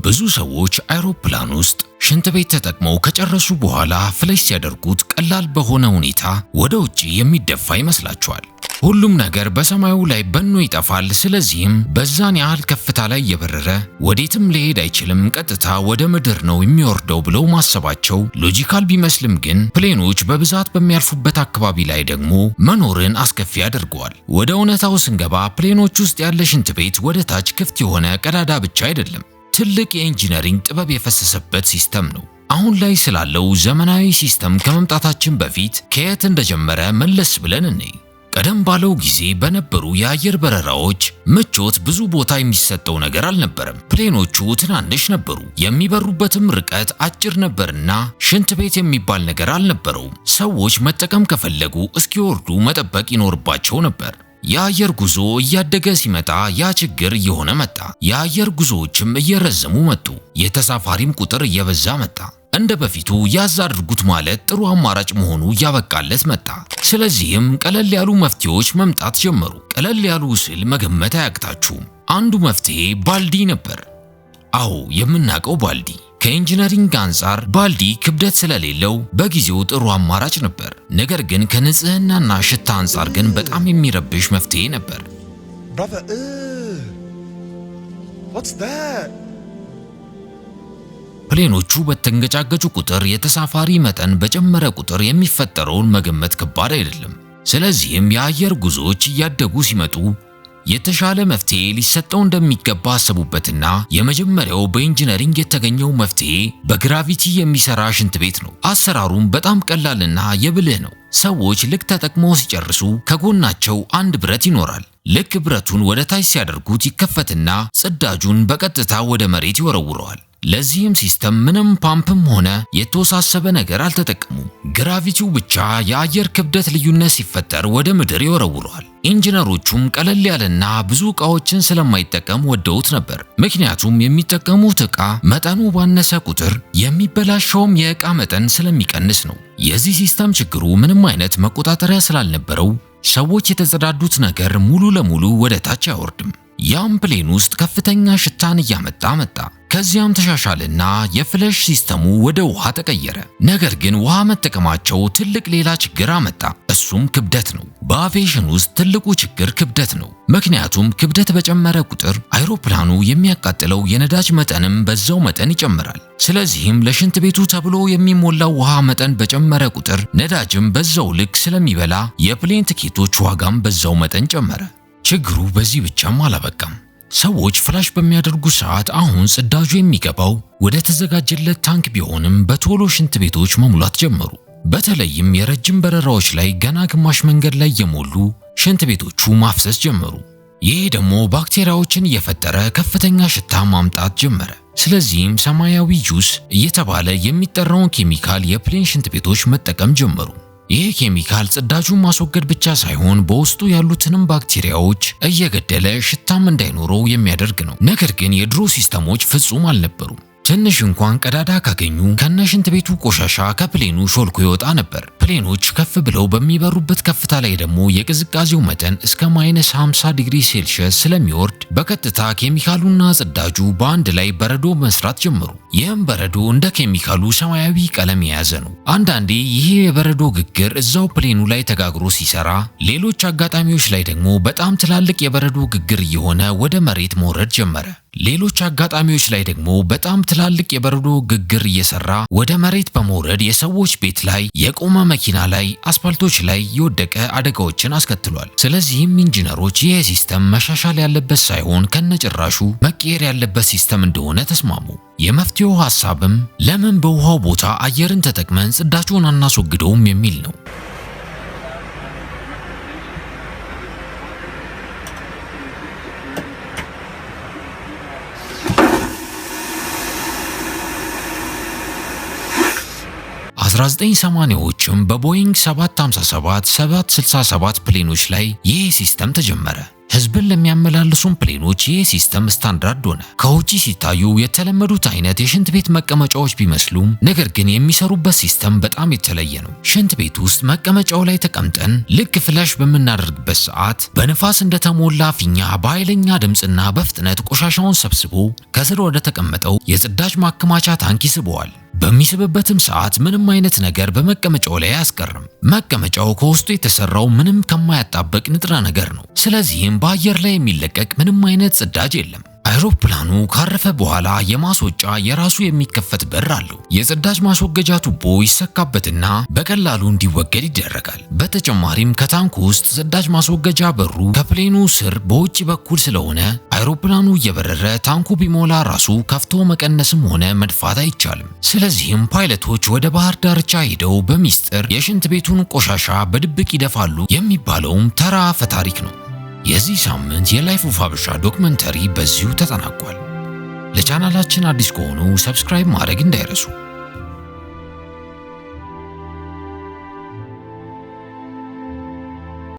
ብዙ ሰዎች አይሮፕላን ውስጥ ሽንት ቤት ተጠቅመው ከጨረሱ በኋላ flush ሲያደርጉት ቀላል በሆነ ሁኔታ ወደ ውጪ የሚደፋ ይመስላቸዋል። ሁሉም ነገር በሰማዩ ላይ በኖ ይጠፋል። ስለዚህም በዛን ያህል ከፍታ ላይ እየበረረ ወዴትም ሊሄድ አይችልም፣ ቀጥታ ወደ ምድር ነው የሚወርደው ብለው ማሰባቸው logical ቢመስልም ግን plane ኦች በብዛት በሚያልፉበት አካባቢ ላይ ደግሞ መኖርን አስከፊ ያደርገዋል። ወደ እውነታው ስንገባ plane ኦች ውስጥ ያለ ሽንት ቤት ወደ ታች ክፍት የሆነ ቀዳዳ ብቻ አይደለም፣ ትልቅ የ engineering ጥበብ የፈሰሰበት system ነው። አሁን ላይ ስላለው ዘመናዊ system ከመምጣታችን በፊት ከየት እንደጀመረ መለስ ብለን እንይ። ቀደም ባለው ጊዜ በነበሩ የአየር በረራዎች ምቾት ብዙ ቦታ የሚሰጠው ነገር አልነበረም። Plane ኦቹ ትናንሽ ነበሩ፣ የሚበሩበትም ርቀት አጭር ነበርና ሽንት ቤት የሚባል ነገር አልነበረውም። ሰዎች መጠቀም ከፈለጉ እስኪወርዱ መጠበቅ ይኖርባቸው ነበር። የአየር ጉዞ እያደገ ሲመጣ ያ ችግር እየሆነ መጣ። የአየር ጉዞዎችም እየረዘሙ መጡ። የተሳፋሪም ቁጥር እየበዛ መጣ። እንደ በፊቱ ያዝ አድርጉት ማለት ጥሩ አማራጭ መሆኑ እያበቃለት መጣ። ስለዚህም ቀለል ያሉ መፍትሄዎች መምጣት ጀመሩ። ቀለል ያሉ ስል መገመት አያቅታችሁም። አንዱ መፍትሄ ባልዲ ነበር። አዎ፣ የምናውቀው ባልዲ። ከ engineering አንጻር ባልዲ ክብደት ስለሌለው በጊዜው ጥሩ አማራጭ ነበር። ነገር ግን ከንጽህናና ሽታ አንጻር ግን በጣም የሚረብሽ መፍትሄ ነበር። Brother, ugh. What's that? Plane ኦቹ በተንገጫገጩ ቁጥር የተሳፋሪ መጠን በጨመረ ቁጥር የሚፈጠረውን መገመት ከባድ አይደለም። ስለዚህም የአየር ጉዞዎች እያደጉ ሲመጡ የተሻለ መፍትሄ ሊሰጠው እንደሚገባ አሰቡበትና የመጀመሪያው በ engineering የተገኘው መፍትሄ በ gravity የሚሰራ ሽንት ቤት ነው። አሰራሩም በጣም ቀላልና የብልህ ነው። ሰዎች ልክ ተጠቅመው ሲጨርሱ ከጎናቸው አንድ ብረት ይኖራል። ልክ ብረቱን ወደ ታች ሲያደርጉት ይከፈትና ጽዳጁን በቀጥታ ወደ መሬት ይወረውረዋል። ለዚህም system ምንም ፓምፕም ሆነ የተወሳሰበ ነገር አልተጠቀሙም። Gravity ው ብቻ የአየር ክብደት ልዩነት ሲፈጠር ወደ ምድር ይወረውረዋል። ኢንጂነሮቹም ቀለል ያለና ብዙ ዕቃዎችን ስለማይጠቀም ወደውት ነበር። ምክንያቱም የሚጠቀሙት ዕቃ መጠኑ ባነሰ ቁጥር የሚበላሸውም የዕቃ መጠን ስለሚቀንስ ነው። የዚህ system ችግሩ ምንም አይነት መቆጣጠሪያ ስላልነበረው ሰዎች የተጸዳዱት ነገር ሙሉ ለሙሉ ወደ ታች አይወርድም። ያም plane ውስጥ ከፍተኛ ሽታን እያመጣ መጣ። ከዚያም ተሻሻለና የ flush system ኡ ወደ ውሃ ተቀየረ። ነገር ግን ውሃ መጠቀማቸው ትልቅ ሌላ ችግር አመጣ። እሱም ክብደት ነው። በአቪዬሽን ውስጥ ትልቁ ችግር ክብደት ነው። ምክንያቱም ክብደት በጨመረ ቁጥር አይሮፕላኑ የሚያቃጥለው የነዳጅ መጠንም በዛው መጠን ይጨምራል። ስለዚህም ለሽንት ቤቱ ተብሎ የሚሞላው ውሃ መጠን በጨመረ ቁጥር ነዳጅም በዛው ልክ ስለሚበላ የ plane ትኬቶች ዋጋም በዛው መጠን ጨመረ። ችግሩ በዚህ ብቻም አላበቃም። ሰዎች flush በሚያደርጉ ሰዓት አሁን ጽዳጁ የሚገባው ወደ ተዘጋጀለት ታንክ ቢሆንም በቶሎ ሽንት ቤቶች መሙላት ጀመሩ። በተለይም የረጅም በረራዎች ላይ ገና ግማሽ መንገድ ላይ የሞሉ ሽንት ቤቶቹ ማፍሰስ ጀመሩ። ይሄ ደግሞ ባክቴሪያዎችን እየፈጠረ ከፍተኛ ሽታ ማምጣት ጀመረ። ስለዚህም ሰማያዊ ጁስ እየተባለ የሚጠራውን ኬሚካል የ plane ሽንት ቤቶች መጠቀም ጀመሩ። ይህ ኬሚካል ጽዳጁን ማስወገድ ብቻ ሳይሆን በውስጡ ያሉትንም ባክቴሪያዎች እየገደለ ሽታም እንዳይኖረው የሚያደርግ ነው። ነገር ግን የድሮ system ኦች ፍጹም አልነበሩም። ትንሽ እንኳን ቀዳዳ ካገኙ ከነሽንት ቤቱ ቆሻሻ ከ plane ኡ ሾልኮ ይወጣ ነበር። Plane ኦች ከፍ ብለው በሚበሩበት ከፍታ ላይ ደግሞ የቅዝቃዜው መጠን እስከ minus 50 ዲግሪ ሴልሺየስ ስለሚወርድ በቀጥታ ኬሚካሉና ጽዳጁ በአንድ ላይ በረዶ መስራት ጀመሩ። ይህም በረዶ እንደ ኬሚካሉ ሰማያዊ ቀለም የያዘ ነው። አንዳንዴ ይሄ የበረዶ ግግር እዛው plane ኡ ላይ ተጋግሮ ሲሰራ፣ ሌሎች አጋጣሚዎች ላይ ደግሞ በጣም ትላልቅ የበረዶ ግግር እየሆነ ወደ መሬት መውረድ ጀመረ። ሌሎች አጋጣሚዎች ላይ ደግሞ በጣም ትላልቅ የበረዶ ግግር እየሰራ ወደ መሬት በመውረድ የሰዎች ቤት ላይ፣ የቆመ መኪና ላይ፣ አስፓልቶች ላይ የወደቀ አደጋዎችን አስከትሏል። ስለዚህም ኢንጂነሮች ይህ system መሻሻል ያለበት ሳይሆን ከነጭራሹ መቀየር ያለበት system እንደሆነ ተስማሙ። የመፍትሄው ሐሳብም ለምን በውሃው ቦታ አየርን ተጠቅመን ጽዳጁን አናስወግደውም የሚል ነው። ዎችም በቦይንግ 757 767 plane ኦች ላይ ይህ system ተጀመረ። ህዝብን ለሚያመላልሱም plane ኦች ይህ system standard ሆነ። ከውጪ ሲታዩ የተለመዱት አይነት የሽንት ቤት መቀመጫዎች ቢመስሉም ነገር ግን የሚሰሩበት system በጣም የተለየ ነው። ሽንት ቤት ውስጥ መቀመጫው ላይ ተቀምጠን ልክ flush በምናደርግበት ሰዓት በንፋስ እንደተሞላ ፊኛ በኃይለኛ ድምፅና በፍጥነት ቆሻሻውን ሰብስቦ ከስር ወደ ተቀመጠው የጽዳጅ ማከማቻ ታንክ ይስበዋል። በሚስብበትም ሰዓት ምንም አይነት ነገር በመቀመጫው ላይ አያስቀርም። መቀመጫው ከውስጡ የተሰራው ምንም ከማያጣበቅ ንጥረ ነገር ነው። ስለዚህም በአየር ላይ የሚለቀቅ ምንም አይነት ጽዳጅ የለም። አይሮፕላኑ ካረፈ በኋላ የማስወጫ የራሱ የሚከፈት በር አለው። የጽዳጅ ማስወገጃ ቱቦ ይሰካበትና በቀላሉ እንዲወገድ ይደረጋል። በተጨማሪም ከታንኩ ውስጥ ጽዳጅ ማስወገጃ በሩ ከ plane ኑ ስር በውጭ በኩል ስለሆነ አይሮፕላኑ እየበረረ ታንኩ ቢሞላ ራሱ ከፍቶ መቀነስም ሆነ መድፋት አይቻልም። ስለዚህም ፓይለቶች ወደ ባህር ዳርቻ ሄደው በሚስጥር የሽንት ቤቱን ቆሻሻ በድብቅ ይደፋሉ የሚባለውም ተራ አፈታሪክ ነው። የዚህ ሳምንት የ Life of ሀበሻ documentary በዚሁ ተጠናቋል። ለቻናላችን አዲስ ከሆኑ subscribe ማድረግ እንዳይረሱ።